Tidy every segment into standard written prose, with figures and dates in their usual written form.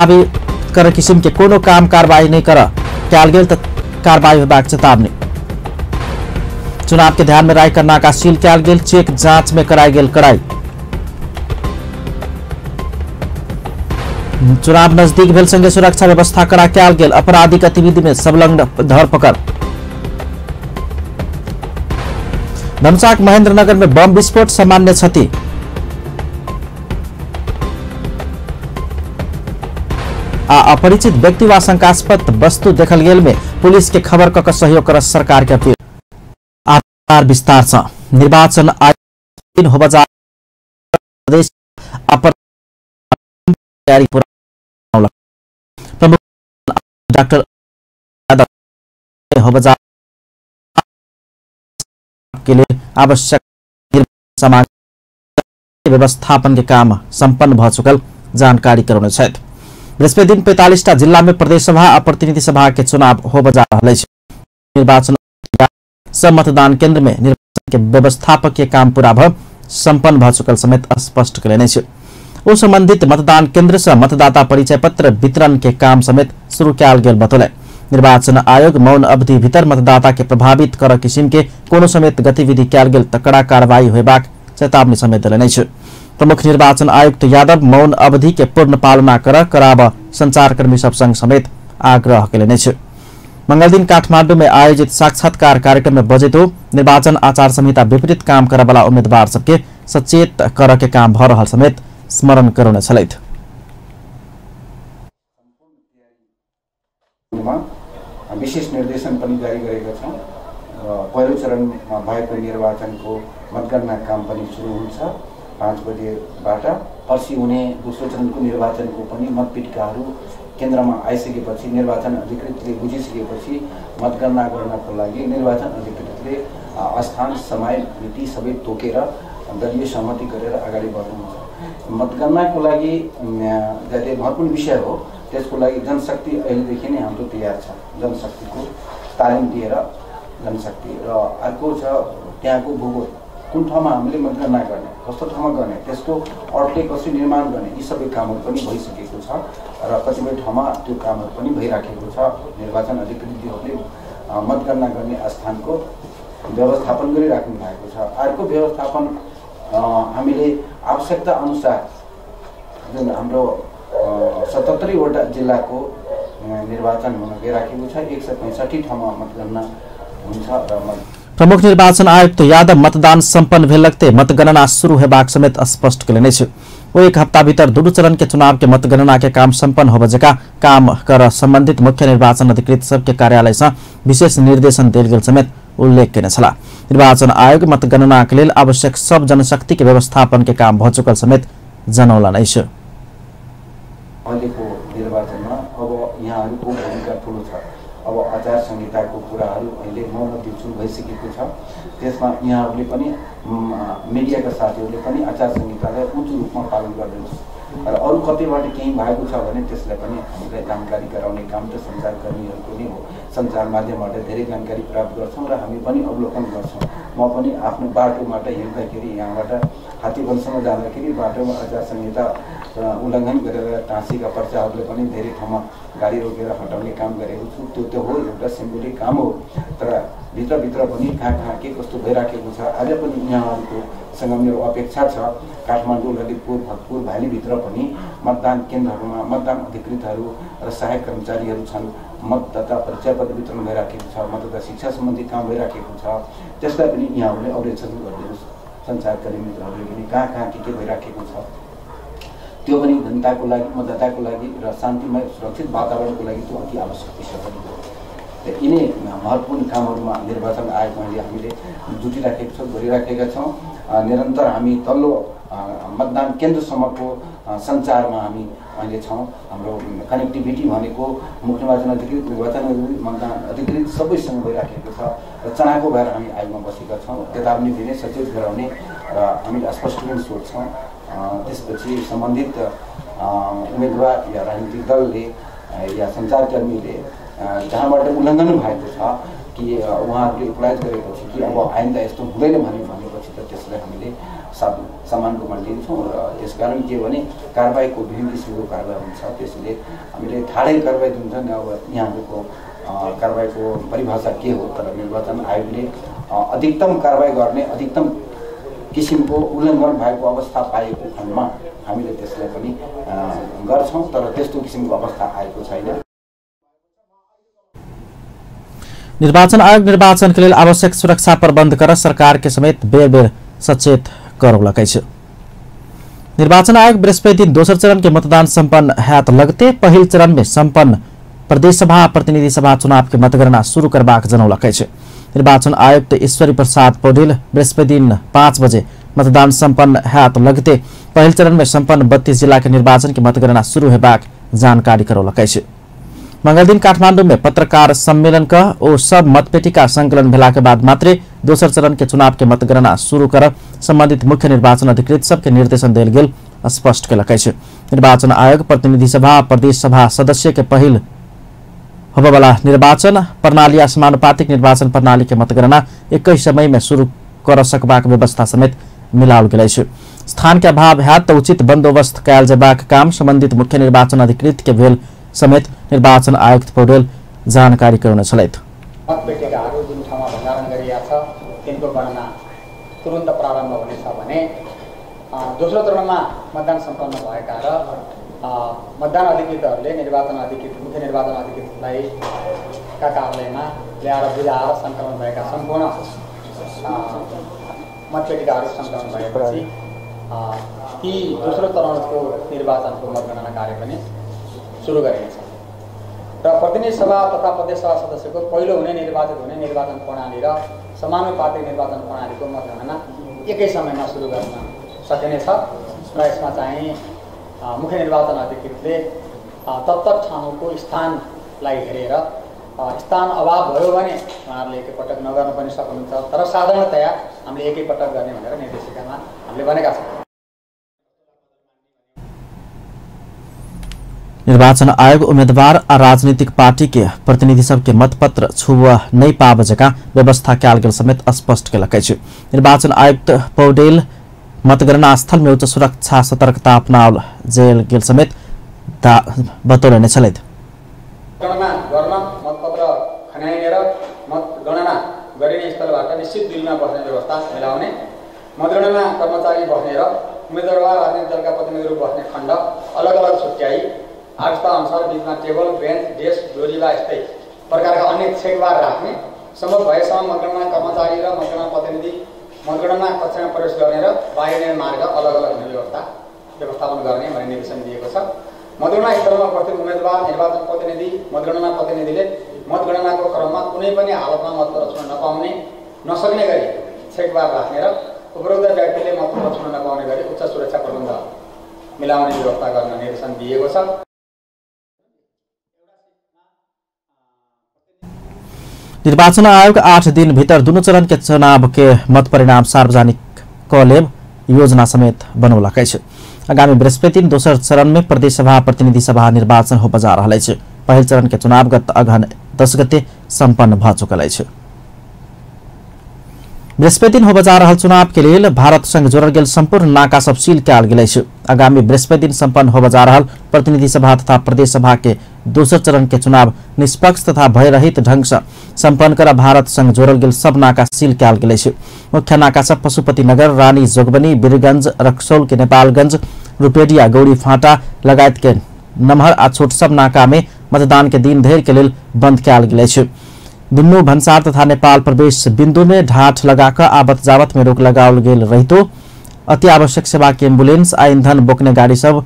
प्रभावित कर किसिम के कोनो काम कार्रवाई नहीं कर कयल गेल त कार्रवाई होबाक चेतावनी। चुनाव के ध्यान में राखि नाका सील कयल गेल, चेक जांच में कराई गेल कड़ाई। चुनाव नजदीक भेल संगे सुरक्षा व्यवस्था कड़ा कयल गेल, आपराधिक गतिविधि में संलग्न धरपकड़। धनुषाक महेंद्रनगर में बम विस्फोट, सामान्य क्षति। आ अपरिचित व्यक्ति व शंकास्पद वस्तु देखल गेल में पुलिस के खबर क सहयोग कर सरकार के अपील। आभार विस्तार से निर्वाचन आयोग होबजा प्रदेश अपर तयारी पूरा प्रमुख डाक्टर यादव होबजा के लिए आवश्यक सामग्री व्यवस्थापन के काम संपन्न भ चुकल जानकारी करौने छथि। बृहस्पति दिन 45 टा जिला में प्रदेश सभा आ प्रतिनिधि सभा के चुनाव होबय जा रहल अछि। निर्वाचन सब मतदान केंद्र में निर्वाचन के व्यवस्थापक के काम पूरा भ संपन्न भ चुकल समेत स्पष्ट कयने अछि। ओ संबंधित मतदान केंद्र से मतदाता परिचय पत्र वितरण के काम समेत शुरू कयल गेल बतौलनि। निर्वाचन आयोग मौन अवधि भीतर मतदाता के प्रभावित कर किसिम के कोनो समेत गतिविधि कयल गेल त कड़ा कार्रवाई होयबाक चेतावनी समेत देलनि अछि। प्रमुख निर्वाचन आयुक्त यादव मौन अवधि के पूर्ण पालना कर कराब संचारकर्मी सब संग समेत आग्रह कयलनि अछि। मंगलदिन काठमांडू में आयोजित साक्षात्कार कार्यक्रम में बजैत निर्वाचन आचार संहिता विपरीत काम करबला उम्मीदवार सबके सचेत कर के काम भ रहल समेत स्मरण करौने छलथि। विशेष निर्देशन पनि जारी गरेका छौं। पहिलो चरणमा भएको निर्वाचनको मतगणना काम पनि सुरु हुन्छ 5 बजेबाट। पर्सि हुने दोस्रो चरणको निर्वाचनको पनि मतपेटिकाहरू केन्द्रमा आइसकेपछि निर्वाचन अधिकृतले बुझिसकेपछि मतगणना गर्नको लागि निर्वाचन अधिकृतले स्थान समय मिति सबै तोकेर दलीय सहमति गरेर अगाडि बढ्नुहुन्छ। मतगणनाको लागि ज्यादै महत्त्वपूर्ण विषय हो, त्यसको लागि जनशक्ति अहिलेदेखि नै हाम्रो तयार छ। जनशक्तिको तालिम दिएर जनशक्ति र अर्को छ त्यहाँको भूगोल, कुन ठाउँमा हामीले मतगणना गर्ने, कस्तो ठाउँमा गर्ने, त्यसको अड्के कसरी निर्माण गर्ने, यी सबै कामहरू पनि भइसकेको छ र कतिपय ठाउँमा त्यो कामहरू पनि भइराखेको छ। निर्वाचन अधिकृतहरूले मतगणना गर्ने स्थानको व्यवस्थापन गरिराख्नु भएको छ। अर्को व्यवस्थापन हामीले आवश्यकता अनुसार जुन हाम्रो 77 वटा जिल्लाको निर्वाचन हुन गइराखेको छ, 165 ठाउँमा मतगणना हुन्छ र प्रमुख निर्वाचन आयुक्त यादव मतदान सम्पन्न भेल लगते मतगणना शुरू हेबाक समेत स्पष्ट कयलनि अछि। ओ एक हफ्ता भीतर दुनू चरण के चुनाव के मतगणना के काम सम्पन्न होबय जकाँ काम कर संबंधित मुख्य निर्वाचन अधिकृत सबके कार्यालय से विशेष निर्देशन देल गेल समेत उल्लेख कयने छलाह। निर्वाचन आयोग मतगणना के लेल आवश्यक सब जनशक्ति के व्यवस्थापन के काम भ चुकल समेत जनौलनि अछि। अहिलेको निर्वाचनमा अब यहाँहरूको भूमिका ठुलो छ। अब आचार संहिताको कुराहरू अहिले मौन अवधि सुरु भइसकेको छ, त्यसमा यहाँहरूले पनि मिडियाका साथीहरूले पनि आचार संहितालाई उच्च रूपमा पालन गरिदिनुहोस् र अरू कतैबाट केही भएको छ भने त्यसलाई पनि हामीलाई जानकारी गराउने काम त सञ्चारकर्मीहरूको नै हो। सञ्चार माध्यमबाट धेरै जानकारी प्राप्त गर्छौँ र हामी पनि अवलोकन गर्छौँ। म पनि आफ्नो बाटोबाट हिँड्दाखेरि यहाँबाट हात्तीवनसम्म जाँदाखेरि बाटोमा आचार संहिता उल्लङ्घन गरेर टाँसीका पर्चाहरूले पनि धेरै ठाउँमा गाडी रोकेर हटाउने काम गरेको छु। त्यो त हो एउटा सिम्बोलिक काम हो, तर भित्रभित्र पनि कहाँ कहाँ के कस्तो भइराखेको छ आज पनि यहाँहरूकोसँग मेरो अपेक्षा छ। काठमाडौँ, ललितपुर, भक्तपुर भ्यालीभित्र पनि मतदान केन्द्रहरूमा मतदान अधिकृतहरू र सहायक कर्मचारीहरू छन्, मतदाता परिचयपत्र वितरण भइराखेको छ, मतदाता शिक्षा सम्बन्धी काम भइराखेको छ, त्यसलाई पनि यहाँहरूले अवलोकन गरिदिनुहोस्। सञ्चारकर्मी मित्रहरूले पनि कहाँ कहाँ के के भइराखेको छ त्यो पनि जनताको लागि, मतदाताको लागि र शान्तिमय सुरक्षित वातावरणको लागि त्यो अति आवश्यक विषय पनि हो। यिनै महत्त्वपूर्ण कामहरूमा निर्वाचन आयोगमा हामीले जुटिराखेको छौँ, गरिराखेका छौँ। निरन्तर हामी तल्लो मतदान केन्द्रसम्मको सञ्चारमा हामी अहिले छौँ। हाम्रो कनेक्टिभिटी भनेको मुख्य निर्वाचन अधिकृत, निर्वाचन अधिकृत, मतदान अधिकृत सबैसँग भइराखेको छ र चनाको भएर हामी आयोगमा बसेका छौँ। चेतावनी दिने, सचेत गराउने र हामीले स्पष्टीकरण सोध्छौँ। त्यसपछि सम्बन्धित उम्मेदवार या राजनीतिक दलले या सञ्चारकर्मीले जहाँबाट उल्लङ्घन भएको छ कि उहाँहरूले इक्वलाइज गरेपछि कि अब आइन्दा यस्तो हुँदैन भनेपछि त त्यसलाई हामीले समान रूपमा लिन्छौँ। र त्यसकारण के भने कारबाहीको विभिन्न किसिमको कारबाही हुन्छ, त्यसले हामीले ठाडै कारबाही दिन्छ नि। अब यहाँहरूको कारबाहीको परिभाषा के हो, तर निर्वाचन आयोगले अधिकतम कारबाही गर्ने, अधिकतम किसिमको उल्लङ्घन भएको अवस्था पाएको खण्डमा हामीले त्यसलाई पनि गर्छौँ, तर त्यस्तो किसिमको अवस्था आएको छैन। निर्वाचन आयोग निर्वाचन के लेल आवश्यक सुरक्षा प्रबंध कर सरकार के समेत बेर बेर सचेत करौलक अछि। निर्वाचन आयोग बृहस्पति दिन दोसर चरण के मतदान संपन्न हैत लगते पहिल चरण में संपन्न प्रदेश सभा प्रतिनिधि सभा चुनाव के मतगणना शुरू करबाक जनौलक अछि। निर्वाचन आयुक्त ईश्वरी प्रसाद पौडेल बृहस्पति दिन 5 बजे मतदान संपन्न हैत लगते पहिल चरण में संपन्न 32 जिला के निर्वाचन के मतगणना शुरू हेबाक जानकारी करौलक अछि। मंगलदिन काठमांडू में पत्रकार सम्मेलन क ओ सब मतपेटिका संकलन भेला के बाद मात्रे दोसर चरण के चुनाव के मतगणना शुरू कर संबंधित मुख्य निर्वाचन अधिकृत सबके निर्देशन देल गेल स्पष्ट केलक अछि। निर्वाचन आयोग प्रतिनिधि सभा प्रदेश सभा सदस्य के पहिल होबयवला निर्वाचन प्रणाली आ समानुपातिक निर्वाचन प्रणाली के मतगणना एकै समय में शुरू कर सकबाक व्यवस्था समेत मिलाओल गेल अछि। स्थान के अभाव हैत त उचित बंदोबस्त कयल जेबाक काम संबंधित मुख्य निर्वाचन अधिकृत के भेल समेत निर्वाचन आयुक्त पौडेल जानकारी करौने छलथि। मतपेटिकाहरू जुन ठाउँमा भण्डारण गरिएको छ तिनको गणना तुरन्त प्रारम्भ हुनेछ भने दोस्रो चरणमा मतदान सम्पन्न भएका र मतदान अधिकृतहरूले निर्वाचन अधिकृत मुख्य निर्वाचन अधिकृतलाई का कार्यालयमा ल्याएर बुझाएर सङ्कलन भएका सम्पूर्ण मतपेटिकाहरू सङ्कलन भएपछि ती दोस्रो चरणको निर्वाचनको मतगणना कार्य पनि सुरु गरिनेछ। र प्रतिनिधि सभा तथा प्रदेश सभा सदस्यको पहिलो हुने निर्वाचित हुने निर्वाचन प्रणाली र समानुपातिक निर्वाचन प्रणालीको मतगणना एकै समयमा सुरु गर्न सकिनेछ। र यसमा चाहिँ मुख्य निर्वाचन अधिकृतले तत्त ठाउँको स्थानलाई हेरेर स्थान अभाव भयो भने उहाँहरूले एकैपटक नगर्न पनि सक्नुहुन्छ, तर साधारणतया हामीले एकैपटक गर्ने भनेर निर्देशिकामा हामीले भनेका छौँ। निर्वाचन आयोग उम्मीदवार आ राजनीतिक पार्टी के प्रतिनिधि सबके मतपत्र छुब नहीं पाब जकाँ व्यवस्था कयल गेल समेत स्पष्ट केलक अछि। निर्वाचन आयुक्त पौडेल मतगणना स्थल में उच्च सुरक्षा सतर्कता अपनाओल जेल गेल समेत बतौने छलथि। गणना गर्न मतपत्र खन्याइने र मतगणना गरिने स्थलबाट निश्चित दूरीमा बस्ने व्यवस्था मिलाउने, मतगणना कर्मचारी बस्ने र उम्मेदवार राजनीतिक दलका प्रतिनिधिहरू बस्ने खण्ड अलग अलग छुट्याई आवश्यकता अनुसार बीचमा टेबल, बेन्च, डेस्क, डोरी वा यस्तै प्रकारका अन्य छेकबार राख्ने, सम्भव भएसम्म मतगणना कर्मचारी र मतगणना प्रतिनिधि मतगणना कक्षामा प्रवेश गर्ने र बाहिरिने मार्ग अलग अलग हुने व्यवस्था व्यवस्थापन गर्ने भन्ने निर्देशन दिएको छ। मतगणना स्थलमा उपस्थित उम्मेदवार, निर्वाचन प्रतिनिधि, मतगणना प्रतिनिधिले मतगणनाको क्रममा कुनै पनि हालतमा मतपत्र छुन नपाउने नसक्ने गरी छेकबार राख्ने र उपरोक्त व्यक्तिले मतपत्र छुन नपाउने गरी उच्च सुरक्षा प्रबन्ध मिलाउने व्यवस्था गर्न निर्देशन दिएको छ। निर्वाचन आयोग 8 दिन भीतर दुनू चरण के चुनाव के मत परिणाम सार्वजनिक क लेब योजना समेत बनौलक अछि। आगामी बृहस्पति दिन दोसर चरण में प्रदेश सभा प्रतिनिधि सभा निर्वाचन होबय जा रहल अछि। पहिल चरण के चुनाव गत अगहन 10 गते संपन्न भ चुकल अछि। बृहस्पति दिन होबय जा रहल चुनाव के लेल भारत संग जोड़ल गेल संपूर्ण नाका सब सील कयल गेल अछि। आगामी बृहस्पति दिन संपन्न होबय जा रहल प्रतिनिधि सभा तथा प्रदेश सभा के दोसर चरण के चुनाव निष्पक्ष तथा भयरहित ढंग से संपन्न कर भारत संग जोड़ल गेल सब नाका सील कयल गेल अछि। मुख्य नाका सब पशुपति नगर, रानी जोगबनी, बीरगंज, रक्सौल के नेपालगंज, रुपेडिया, गौरी फांटा लगायत के नमहर आ छोट सब नाका में मतदान के दिन धरि के लेल बंद कयल गेल अछि। दुनू भन्सार तथा नेपाल प्रवेश बिंदु में ढाठ लगाकर आवत जावत में रोक लगाओल गेल रहितो अति आवश्यक सेवा के एम्बुलेंस आ ईंधन बोकने गाड़ी सब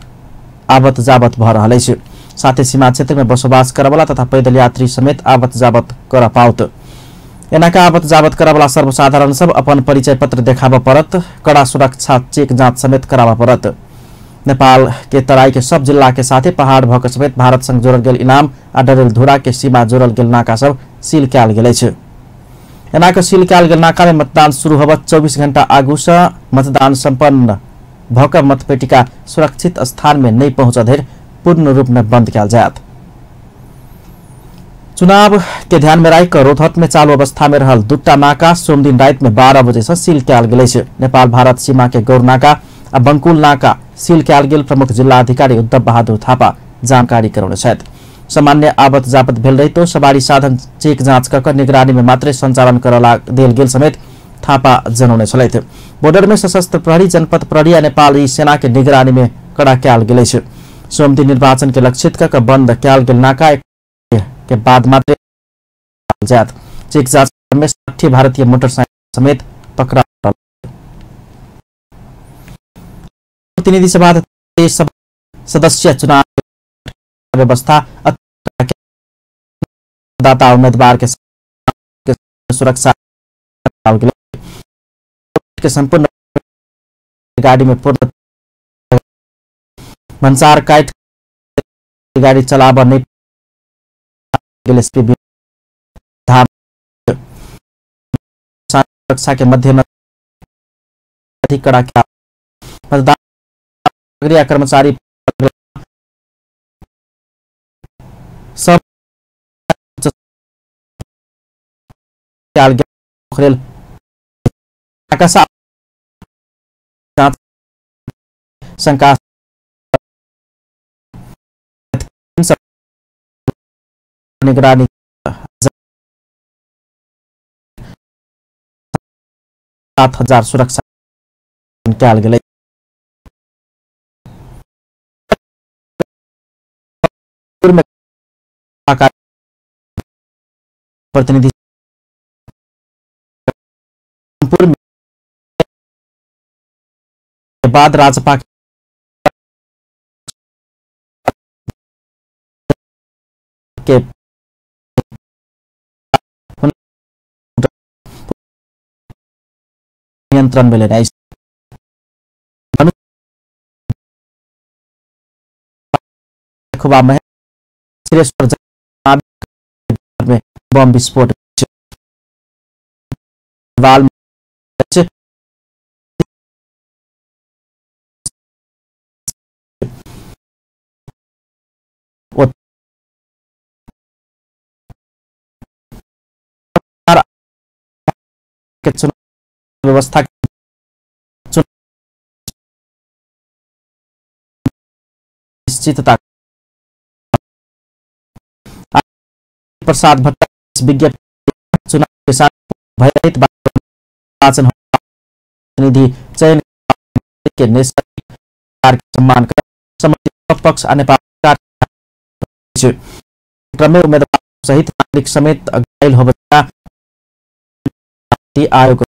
आवत जावत भ रहल अछि। साथै सीमा क्षेत्र में बसोबास करवला तथा पैदल यात्री समेत आवत जावत कर पाउत। एनाका आवत जावत करवला सर्वसाधारण सब अपन परिचय पत्र देखाबऽ पड़त। कड़ा सुरक्षा चेक जांच समेत कराबऽ पड़त। नेपाल के तराई के सब जिला के साथे पहाड़ भक समेत भारत संग जोड़ल गेल इनाम आ डरेलधुरा के सीमा जोड़ल गेल नाका सब सील कयल गेल अछि। एना के सील कयल गेल नाका में मतदान शुरू होबऽ 24 घंटा आगू से मतदान संपन्न भऽ कऽ मतपेटिका सुरक्षित स्थान में नहीं पहुंच धरि पूर्ण रूप में बंद कयल जायत। चुनाव के ध्यान में राखि कऽ रोहतक में चालू अवस्था में रहल दूटा नाका सोमदिन राति में 12 बजे से सील कयल गेल अछि। नेपाल भारत सीमा के गौर नाका आ बंकुल नाका सील कयल गेल प्रमुख जिल्ला अधिकारी उद्धव बहादुर थापा जानकारी करौने छथि। सामान्य आवत जावत भेल रहितो सवारी साधन चेक जाँच कऽ निगरानी में मात्रै संचालन करऽ देल गेल समेत थापा जनौने छलथि। बॉर्डर में सशस्त्र प्रहरी, जनपद प्रहरी आ नेपाली सेना के निगरानी में कड़ा कयल गेल अछि। सोमदिन निर्वाचन के लक्षित कऽ बंद कयल गेल नाका के बाद मात्रै जायत। चेक जाँच में 60 भारतीय मोटरसाइकिल समेत पकड़ा। प्रतिनिधि सभा सदस्य चुनाव व्यवस्था मतदाता उम्मीदवार के सुरक्षा के संपूर्ण गाड़ी में पूर्ण भन्सार काट गाड़ी चलाब नहीं एसपी धाम सुरक्षा के मध्य कड़ा मतदान कर्मचारी सब शंका निगरानी 7,000 सुरक्षा कयल गेलै। प्रतिनिधि बाद राजपा के नियंत्रण में लेनाइ में बम विस्फोट चुनाव व्यवस्था निश्चितता प्रसाद भट्ट विज्ञप्ति चुनाव के साथ भयरहित निर्वाचन प्रतिनिधि चयन के सम्मान कर समर्थित पक्ष आ नेपाल क्रम में उम्मीदवार सहित नागरिक समेत घायल होबय आयोग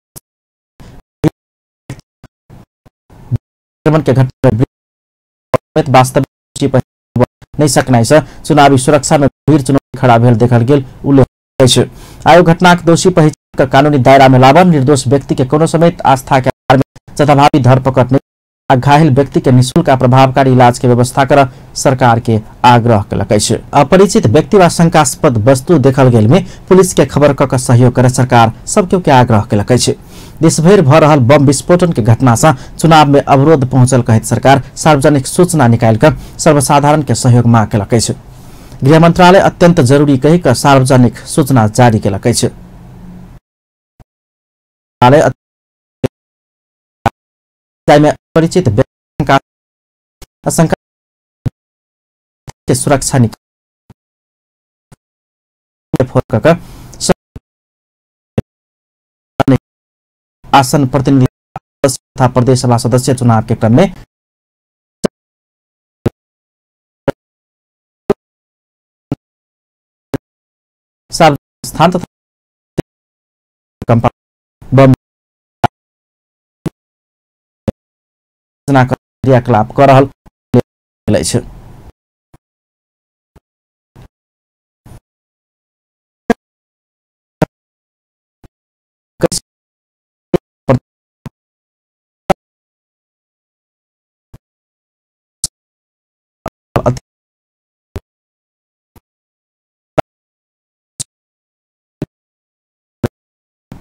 के घटना में वास्तविक नहीं सकनाइ से चुनावी सुरक्षा में गंभीर चुनौती खड़ा भेल देखल गेल उल्लेख अछि। आयोग घटनाक दोषी पहिचान के कानूनी दायरा में लाबऽ, निर्दोष व्यक्ति के कोनो समेत आस्था के आधार में जथाभावी धरपकड़ नहीं आ घायल व्यक्ति के निःशुल्क आ प्रभावकारी इलाज के व्यवस्था कर सरकार के आग्रह केलक अछि। अपरिचित व्यक्ति व शंकास्पद वस्तु देखल गेल में पुलिस के खबर क सहयोग करे सरकार सब के आग्रह केलक अछि। देशभरि भ रहल बम विस्फोटन के घटना से चुनाव में अवरोध पहुंचल कहैत सरकार सार्वजनिक सूचना निकालि क सर्वसाधारण के सहयोग मांग केलक अछि। गृह मंत्रालय अत्यंत जरूरी कहि क सार्वजनिक सूचना जारी केलक अछि। परिचित के सुरक्षा आसन प्रतिनिधि तथा प्रदेश सभा सदस्य चुनाव के क्रम में सार्वजनिक स्थान तथा बम क्रियाकलाप कर रहल अछि।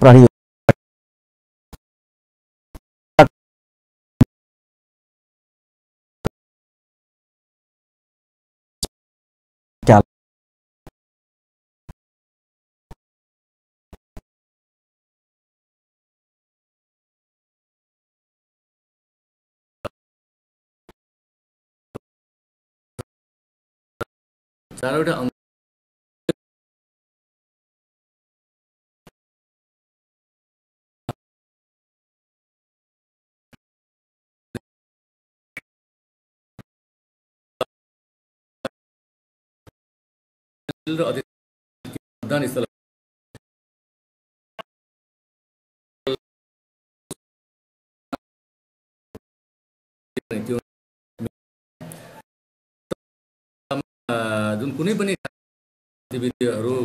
प्रहरी चारवटा अङ्ग र मतदान स्थल त्यो जुन कुनै पनि गतिविधिहरू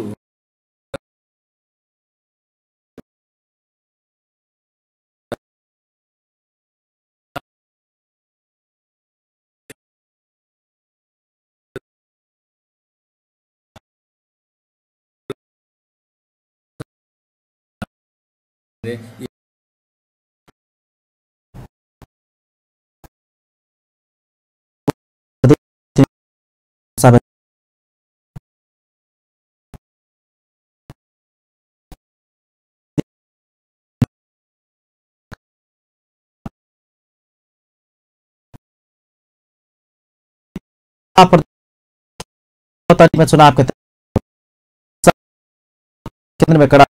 में चुनाव के केंद्र में कड़ा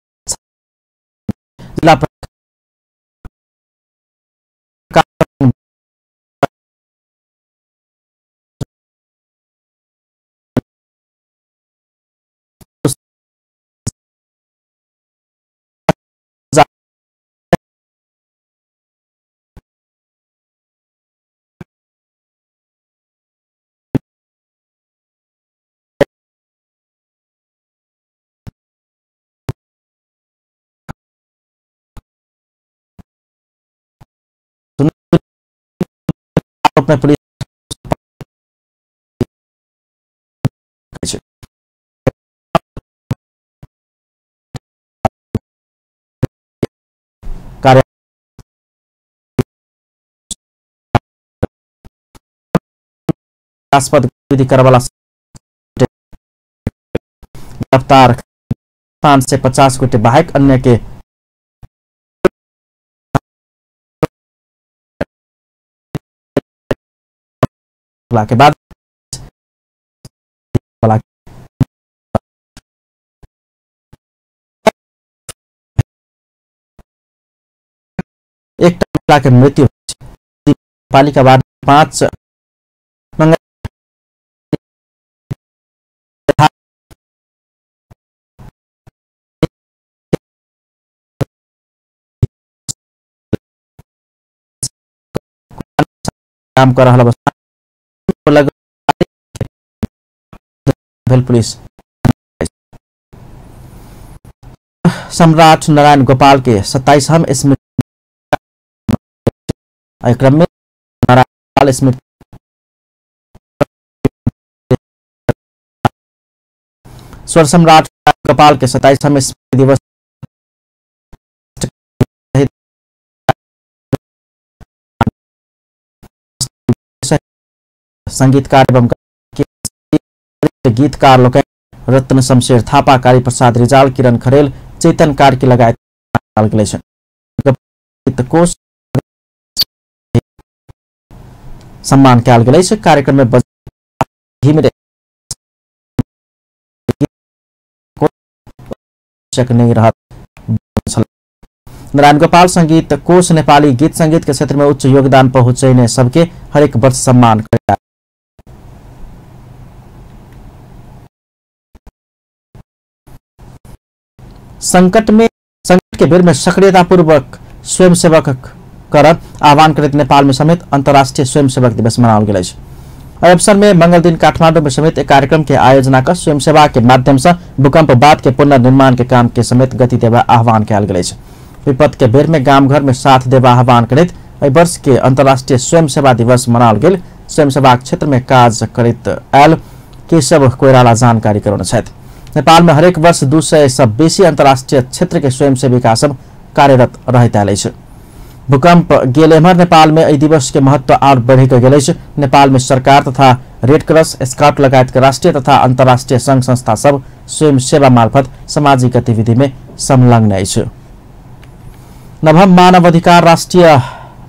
जिला में पुलिस कार्य करवाला गिरफ्तार 550 गोटे बाहेक अन्य के के बाद एक महिला के मृत्यु पालिका वार्ड 5 काम कर रहल भेल पुलिस सम्राट नारायण गोपाल के 27वां स्मृति क्रम में नारायण गोपाल स्मृति स्वर सम्राट गोपाल के 27वां स्मृति दिवस संगीतकार एवं गीतकार लोग रत्न शमशेर थापा, कारी प्रसाद रिजाल, किरण खरेल, चेतन कार्की लगायत कोष सम्मान कयल गेल अछि। कार्यक्रम में नहीं रहत। नारायण गोपाल संगीत कोष नेपाली गीत संगीत के क्षेत्र में उच्च योगदान पहुंचने सबके हरेक वर्ष सम्मान कयल। संकट के बेर में सक्रियतापूर्वक स्वयंसेवक कर आह्वान करैत नेपाल में समेत अंतर्राष्ट्रीय स्वयंसेवक दिवस मनाओल गेल अछि। एहि अवसर में मंगल दिन काठमांडू में समेत एक कार्यक्रम के आयोजना कर स्वयंसेवा के माध्यम से भूकंप बाद के पुनर्निर्माण के काम के समेत गति देवा आह्वान कयल गेल अछि। विपद के बेर में गाम घर में साथ देवा आह्वान करैत एहि वर्ष के अंतर्राष्ट्रीय स्वयंसेवा दिवस मनाओल गेल। स्वयंसेवा क्षेत्र में काज करैत आयल केशव कोइराला जानकारी करौने छथि। नेपाल में हरेक वर्ष 200 से बेसी अंतर्राष्ट्रीय क्षेत्र के स्वयंसेविका सब कार्यरत रहैत आयल अछि। भूकंप गेल एम्हर नेपाल में एहि दिवस के महत्व और बढ़ि गेल अछि। नेपाल में सरकार तथा रेड क्रॉस, स्काउट लगायत के राष्ट्रीय तथा अंतर्राष्ट्रीय संघ संस्था सब स्वयंसेवा मार्फत सामाजिक गतिविधि में संलग्न अछि। नवम मानव अधिकार राष्ट्रीय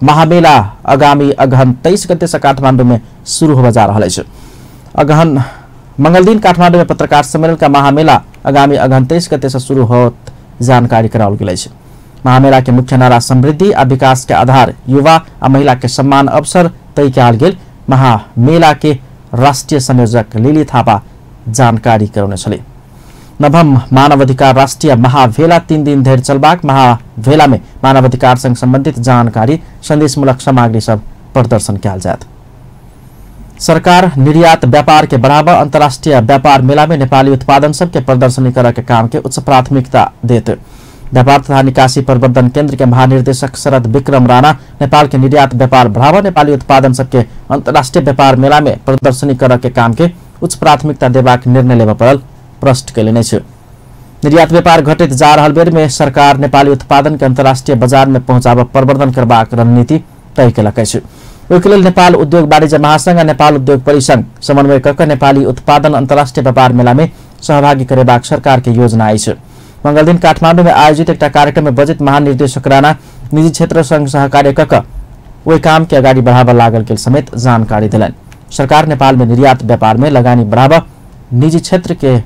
महामेला आगामी अगहन 23 गते से काठमांडू में शुरू होबय जा रहल अछि। अगहन मंगलदिन काठमाडौँ में पत्रकार सम्मेलन का महामेला आगामी अगहन 23 गते से शुरू होत जानकारी कराओल गेल अछि। महामेला के मुख्य नारा समृद्धि आ विकास के आधार युवा आ महिला के सम्मान अवसर तय कयल गेल महामेला के राष्ट्रीय संयोजक लिली थापा जानकारी करौने छली। नवम मानवाधिकार राष्ट्रीय महाभेला 3 दिन धरि चलबाक महाभेला में मानवाधिकार संग संबंधित जानकारी संदेशमूलक सामग्री सब प्रदर्शन कयल जायत। सरकार निर्यात व्यापार के बढ़ावा अंतर्राष्ट्रीय व्यापार मेला में नेपाली उत्पादन सबके प्रदर्शनी करऽ के काम के उच्च प्राथमिकता देत। व्यापार तथा निकासी प्रवर्धन केंद्र के महानिर्देशक शरद विक्रम राणा नेपाल के निर्यात व्यापार बढ़ावा नेपाली उत्पादन सबके अंतर्राष्ट्रीय व्यापार मेला में प्रदर्शनी करऽ के काम के उच्च प्राथमिकता देबाक निर्णय लेबऽ पड़ल प्रश्न कयलनि अछि। निर्यात व्यापार घटैत जा रहल बेर में सरकार नेपाली उत्पादन के अंतर्राष्ट्रीय बाजार में पहुंचाबऽ प्रवर्धन करबाक रणनीति तय केलक अछि। ओहिके लेल नेपाल उद्योग वाणिज्य महासंघ आ नेपाल उद्योग परिसंघ समन्वय कऽ नेपाली उत्पादन अंतर्राष्ट्रीय व्यापार मेला में सहभागी करेबाक सरकार के योजना अछि। मंगलदिन काठमाडौँ में आयोजित एकटा कार्यक्रम में बजट महानिर्देशक राणा निजी क्षेत्र संग सहकार्य कऽ ओहि काम के अगाडि बढ़ाबऽ लागल गेल समेत जानकारी देलनि। सरकार नेपाल में निर्यात व्यापार में लगानी बढ़ाबऽ निजी क्षेत्र के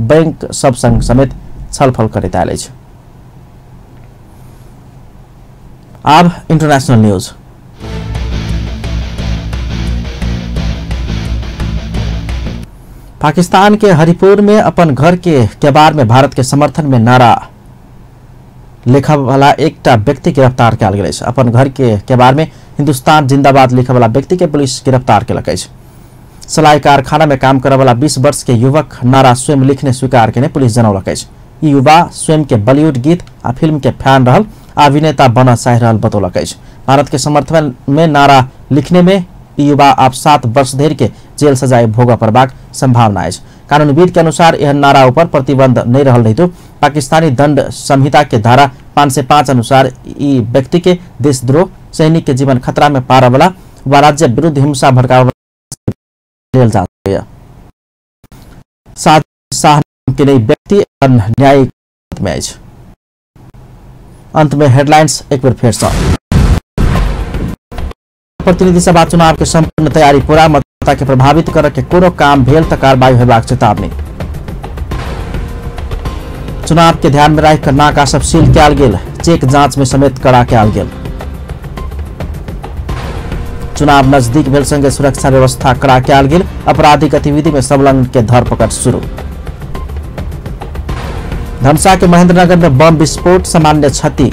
बैंक सब संग समेत छलफल करैत आयल अछि। आब इंटरनेशनल न्यूज। पाकिस्तान के हरिपुर में अपन घर के केबार में भारत के समर्थन में नारा लिखऽ वाला एकटा व्यक्ति गिरफ्तार कयल गेल अछि। अपन घर के केबार में हिंदुस्तान जिंदाबाद लिखऽ वाला व्यक्ति के पुलिस गिरफ्तार केलक अछि। सलाई कारखाना में काम करऽ वाला 20 वर्ष के युवक नारा स्वयं लिखने स्वीकार केने पुलिस जनौलक अछि। ई युवा स्वयं के बॉलीवुड गीत आ फिल्म के फैन रहल आ अभिनेता बनऽ चाहि रहल बतौलक अछि। भारत के समर्थन में नारा लिखने में ई युवा आब 7 वर्ष धरि के जेल सजाय भोगऽ पड़बाक संभावना अछि। कानूनविद के अनुसार एहन नारा ऊपर प्रतिबंध नहीं रहल रहितो पाकिस्तानी दंड संहिता के धारा 505 अनुसार ई व्यक्ति के देशद्रोह, सैनिक के जीवन खतरा में पारऽ वाला वा राज्य विरुद्ध हिंसा भड़कावे लेल जा सकैए। शाह के व्यक्ति न्यायिक में अछि। अंत में हेडलाइंस एक बेर फेर सँ। प्रतिनिधि सभा चुनाव के संपूर्ण तैयारी पूरा, मतदाता के प्रभावित करऽ के कोनो काम भेल त कार्रवाई होबाक चेतावनी। चुनाव के ध्यान में राखि कऽ नाका सब सील कयल गेल, चेक जांच में समेत कड़ा कयल गेल। चुनाव नजदीक भेल संगे सुरक्षा व्यवस्था कड़ा कयल गेल, आपराधिक गतिविधि में संलग्न के धरपकड़ शुरू। धनसा के महेंद्रनगर में बम विस्फोट, सामान्य क्षति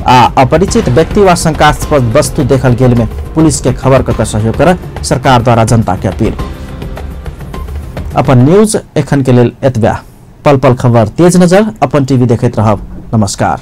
आ अपरिचित व्यक्ति व शंकास्पद वस्तु देखल गेल में पुलिस के खबर कऽ सहयोग कर सरकार द्वारा जनता के अपील। अपन न्यूज एखन के लेल एतबे। पल पल खबर तेज नजर अपन टीवी देखैत रहब। नमस्कार।